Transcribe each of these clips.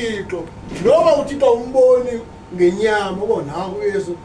Thixo noba uThixo umboni ngenyama uba nangu uYesu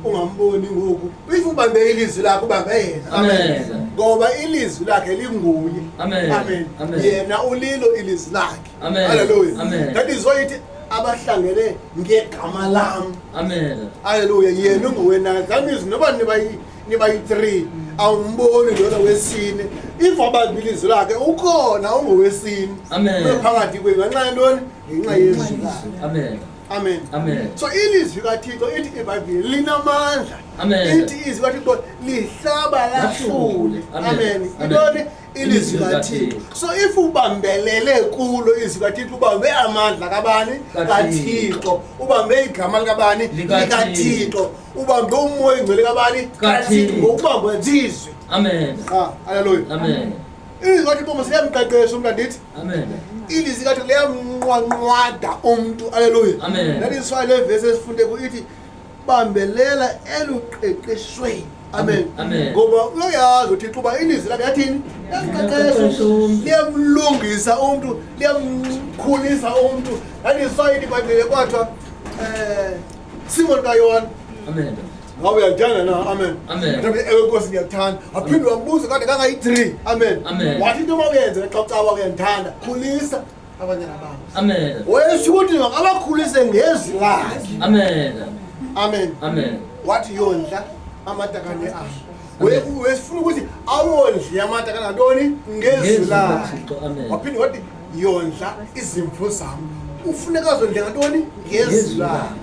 ungamboni ngoku, if ubambe ilizwi lakhe, ubambe yena. Amen. Ngoba ilizwi lakhe linguye. Amen. Amen. Amen. Yena ulilo ilizwi lakhe. Amen. Haleluya. Amen. That is why ithi abahlangene ngegama lam. Amen. Haleluya. Yena unguwena. That means noba nibayi-3, awumboni lona wesine. If abambe ilizwi lakhe, ukhona ungowesine. Amen. Phakathi kwenu. Ngenxa yantoni? Ngenxa yezwi lakhe. Amen. Amen. Amen. So ilizwi kaThixo, ithi iBhayibhile, linamandla. Amen. Ithi izwi kaThixo lihlaba lahlule. Amen. Amen. Amen. Intoni? Ilizwi kaThixo. So if ubambelele kulo izwi kaThixo, ubambe amandla kabani? KaThixo. KaThixo. Ubambe igama likabani? LikaThixo. LikaThixo. Ubambe umoya ingcwele kabani? KaThixo. Ngokubambwa zizwi. Amen. Ah, haleluya. Amen. Ilizwi kaThixo mos liyamqeqesha umntu, andithi? Amen. Ilizwi kaThixo liyamnqwanqwada umntu. Aleluya. Amen. That is why le vesi esifunde ku ithi bambelela eluqeqeshweni. Amen. Amen. Ngoba uyayazi uThixo uba ilizwi lakhe yathini? Liyamqeqesha umntu. Liyamlungisa umntu, liyamkhulisa umntu. That is why ithi iBhayibhile kwathiwa Simon kaYohane, Amen. ngabe uyandithanda na? Amen. Amen. Wathi, ewe Nkosi, ndiyakuthanda. Waphinde wambuza kade kangayi-3. Amen. Amen. Wathi into mawuyenze xa ucaba uyandithanda, khulisa abanyana bam. Amen. Wayesho ukuthi makabakhulise ngezwi lakhe. Amen. Amen. Amen. Wathi yondla amatakane akhe. Amen. Wesifuna ukuthi awondle amatakane ngantoni? Ngezwi Ngezwi lakhe. likaThixo. Amen. Waphinde wathi yondla izimvu zam. Ufuneka azondle ngantoni? Ngezwi Ngezwi lakhe. lakhe.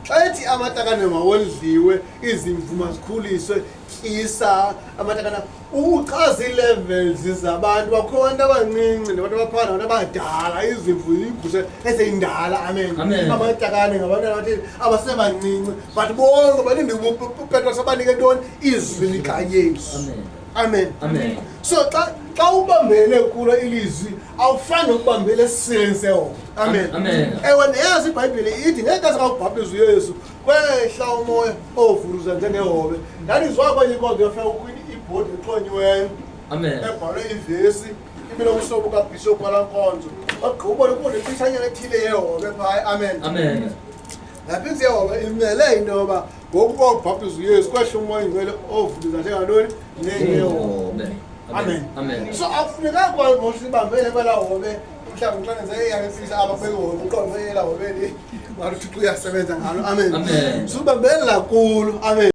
Xa ethi amatakane mawondliwe, izimvu mazikhuliswe, tyisa amatakane, uchaza ii-levels zabantu. Bakho abantu abancinci nabantu abaphana nabantu abadala. Izimvu yigusha eseyindala. Amen. Amen. Amatakane ngabantwana abathi abasebancinci, but bonke balinde uPetros abanike ntoni? Izwi likaYesu. Amen. Amen. Amen. So xa ubambele kulo ilizwi, awufani nokubambela esisileni sehobe. Amen. Amen. Ewe, neyazi iBhayibhile ithi ngexesha kakubhaptiza uYesu kwehla umoya ovuruza njengehobe. Ndandizwa kwenye inkonzo yofika kukho ibhodi exhonyiweyo Amen. ebhalwe ivesi ibinomhlobo kabhishophu walaa nkonzo. Wagqiba ubona ukubona ipitshanyana ethile yehobe phaya. Amen. Amen. Laa picture yehobe imele into yoba ngoku kwakubhaptiza uYesu kwehla umoya ingcwele ovuruza njengantoni? Njengehobe. Amen. Amen. So akufunekanga kwazi ngosibambele kwelaa hobe, mhlawumbi xa nenze eyangefisa apha kwehobe, uqonde elaa hobe li ngathi uThixo uyasebenza ngalo. Amen. Amen. Subambelela kulo. Amen.